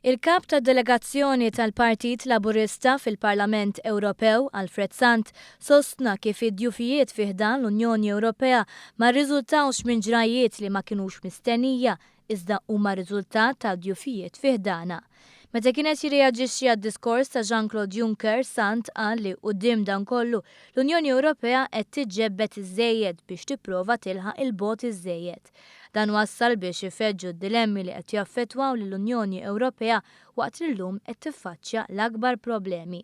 Il-Kap tad-Delegazzjoni tal-Partit Laburista fil-Parlament Ewropew, Alfred Sant, sostna kif id-djufijiet fi ħdan l-Unjoni Ewropea ma rriżultawx minn ġrajjiet li ma kinux mistennija iżda huma riżultat ta' djufijiet fi ħdanha. Meta kien qed jirreaġixxi għad-diskors ta' Jean-Claude Juncker, Sant qal li quddiem dan kollu, l-Unjoni Ewropea qed tiġġebbed iżżejjed biex tipprova tilħaq il-bogħod iżżejjed. Dan wassal biex ifeġġu d-dilemmi li qed jaffettwaw lill-Unjoni Ewropea waqt li llum qed tiffaċċja l-akbar problemi.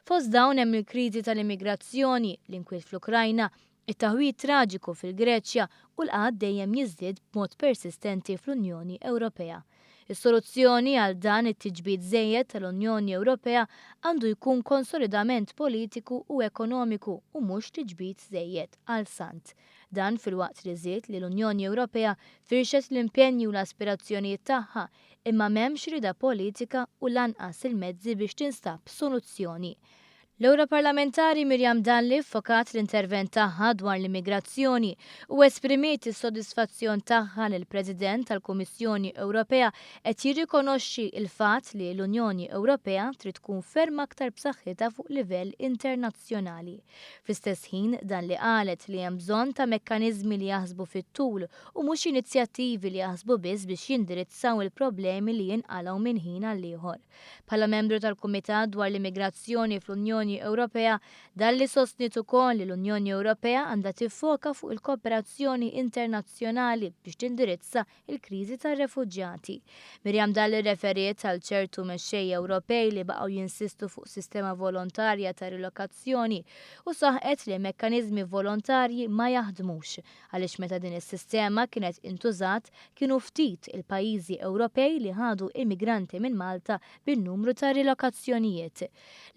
Fost dawn hemm il-kriżi tal-immigrazzjoni, l-inkwiet fl-Ukrajna, it-taħwid traġiku fil-Greċja u l-qgħad dejjem jiżdied b'mod persistenti fl-Unjoni Ewropea. Is-soluzzjoni għal dan it-tiġbid żejjed tal-Unjoni Ewropea għandu jkun konsolidament politiku u ekonomiku u mhux tiġbid żejjed, qal Sant. Dan filwaqt li żied li l-Unjoni Ewropea firxet l-impenji u l-aspirazzjonijiet tagħha imma m'hemmx rieda politika u lanqas il-mezzi biex tinstab soluzzjoni. L-Ewroparlamentari Miriam Dalli ffokat l-intervent tagħha dwar l-immigrazzjoni u esprimiet is-sodisfazzjon tagħha li l-President tal-Kummissjoni Ewropea qed jirrikonoxxi l-fatt li l-Unjoni Ewropea trid tkun ferm aktar b'saħħitha fuq livell internazzjonali. Fl-istess ħin, Dalli qalet li hemm bżonn ta' mekkaniżmi li jaħsbu fit-tul u mhux inizjattivi li jaħsbu biss biex jindirizzaw il-problemi li jinqalgħu minn ħin għall-ieħor. Bħala membru tal-Kumitat dwar l-Immigrazzjoni fl-Unjoni Ewropea, Dalli sostniet ukoll li l-Unjoni Ewropea għandha tiffoka fuq il-kooperazzjoni internazzjonali biex tindirizza l-kriżi tar-refuġjati. Miriam Dalli rreferiet għal ċertu mexxejja Ewropej li baqgħu jinsistu fuq sistema volontarja ta' rilokazzjoni u saħqet li mekkaniżmi volontarji ma jaħdmux għaliex meta din is-sistema kienet intużat kienu ftit il-pajjiżi Ewropej li ħadu immigranti minn Malta bin-numru ta' rilokazzjonijiet.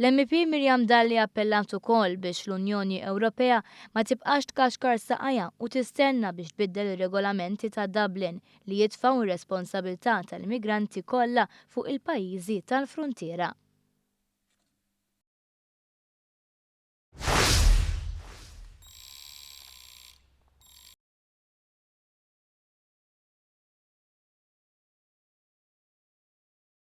L-MEP Miriam Dalli appellat ukoll biex l-Unjoni Ewropea ma tibqax tkaxkar saqajha u tistenna biex tbiddel ir-regolamenti ta' Dublin li jitfgħu r-responsabilità tal-immigranti kollha fuq il-pajjiżi tal-fruntiera.